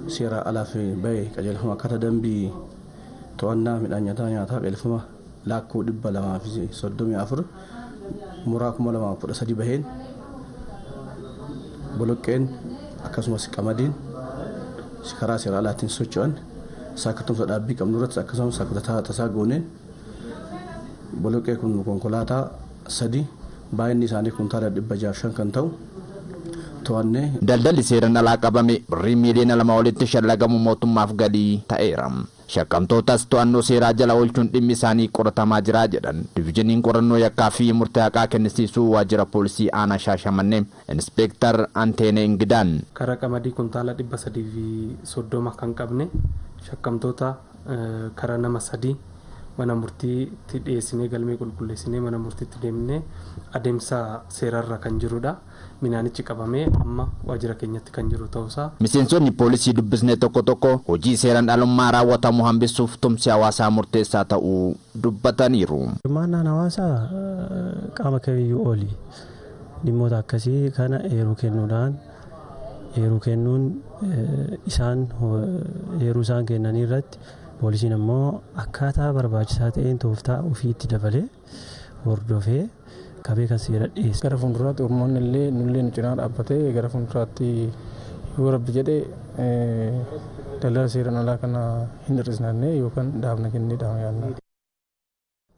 Seera alaaf bahe qajeelfama akkaataa dambii to'annaa midhaan nyaataa nyaataa qajeelfama laakkoo 234 muraa 2013 baheen boloqqeen akkasumas qamadiin karaa seera alaatiin socho'an saakattumsa dhaabbii qabnu irratti akkasumas saakataa tasaa gooneen boloqqee kun konkolaataa 3 baay'inni isaanii kuntaala 605 kan ta'u to'annee. Daldalli seeraan alaa qabame birrii miiliyoona 2 olitti shallagamu mootummaaf galii ta'eera. Shakkamtootas to'annoo seeraa jala oolchuun dhimmi isaanii qoratamaa jira jedhan. Divizhiniin qorannoo yakkaa fi murtee haqaa kennisiisuu waajjira poolisii aanaa Shaashamannee Inspeektar Anteenee Ingidaan. Karaa qamadii kuntaala 330 kan qabne shakkamtoota karaa nama 3 mana murtiitti dhiyeessinee galmee qulqulleessinee mana murtiitti deemnee adeemsa seerarra kan jirudha. Midhaanichi qabamee amma waajjira keenyatti kan jiru ta'uusaa. Miseensonni poolisii dubbisne tokko tokko hojii seeraan alummaa raawwatamu hambisuuf tumsi hawaasaa murteessaa ta'uu dubbataniiru. Hirmaannaan hawaasaa qaama kamiyyuu oli dhimmoota akkasii kana eeruu kennuudhaan eeruu kennuun isaan eeruu isaan kennanii irratti poolisiin ammoo akkaataa barbaachisaa ta'een tooftaa ofiitti dabalee hordofee qabee kan seera dhiyeesse. Gara fuulduraatti uummanni illee nullee nu cinaa dhaabbatee gara fuulduraatti yoo rabbi jedhee daldala seeraan alaa kana hin hir'isnannee yookaan dhaabna kennee dhaama yaadna.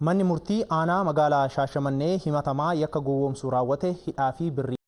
Manni murtii aanaa magaalaa Shaashamannee himatamaa yakka gowwoomsuu raawwate hidhaa fi birrii